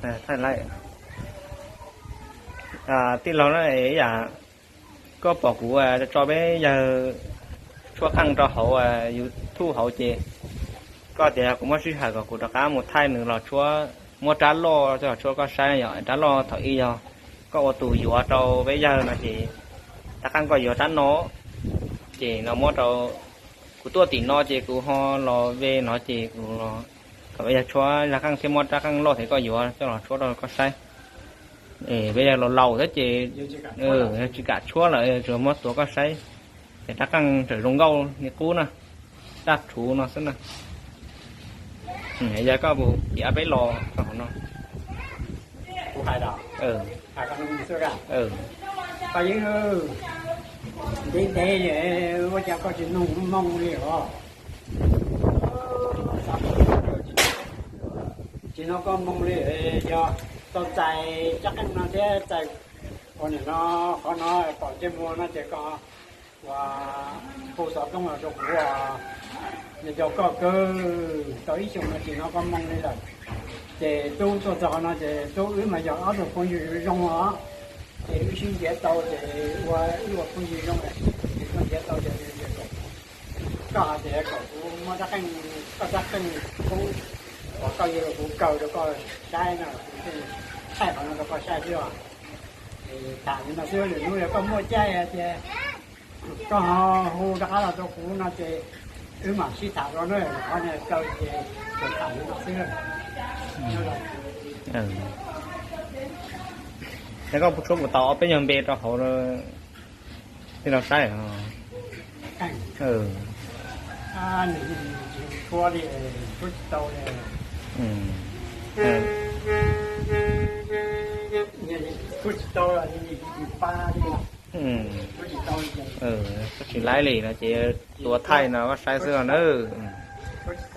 Thaij laib. Tij laug na, yam koj pom kuv tso peb yawg tshuab qeej rau hauv YouTube hauv ces koj tias kuv muab sij hawm kom kuv rov qab mus thaij nws los tshuab, muab rab loj coj los tshuab koj saib yom. Rab loj thaum ub yog koj ua tus yuav rau peb yawg no ces rab qeej koj yuav rab no ces no muab rau kuv tuaj tim no ces kuv ho los ve no ces kuv kom peb yawg tshuab zaj qeej thiab muab rab qeej loj thiab koj yuav coj los tshuab rau koj saib. Peb yawg laus laus thiab ces tsis kam tshuab lawm, tsuas muab tuav koj saib. Ces rab qeej tseem zoo nkauj li qub na, daj rhuv no xwb na. Yog koj mus tiav peb los rau hauv no. Paj Yeeb, ntev ntev ua cas koj tsis nug moo li os? Tsis nug koj moo li, yog tau txais rab qeej no thiab txais ua nim no qhov no pom ntsej muag no ces koj ua hu xov tooj los rau kuv, nws cov koj kawg tau ib xyoos no tsis nug koj moo li lawm. Ces tub tuaj txog qhov no ces tub wb mas yog ob tug phooj ywg zoo os, ces wb sib ntiav tau ces ua wb ua phooj ywg zoo, ces koj ntiav tau ces koj hais tias kom kuv muab rab qeej, koj rab qeej kub uas koj yuav los kuv kaw rau koj saib no, kuv thiaj thaij qhov no rau koj saib xwb os. Ces tham li no xwb, lwm hnub yog koj muaj caij hais tias koj ho hu rov qab los rau kuv no ces wb mam sib tham dua na, qhov no kaw ces tsuas tham li no xwb. Es koj tshuab kuv tau ob peb nyuag npe rau hauv tij laug saib. Tshuab li, tshuab tsis tau li. Tshuab tsis tau li, pa li, tshuab tsis tau li. Tshuab tsis laib li no ces tuav thaij no koj saib xwb os na. Tshuab tsis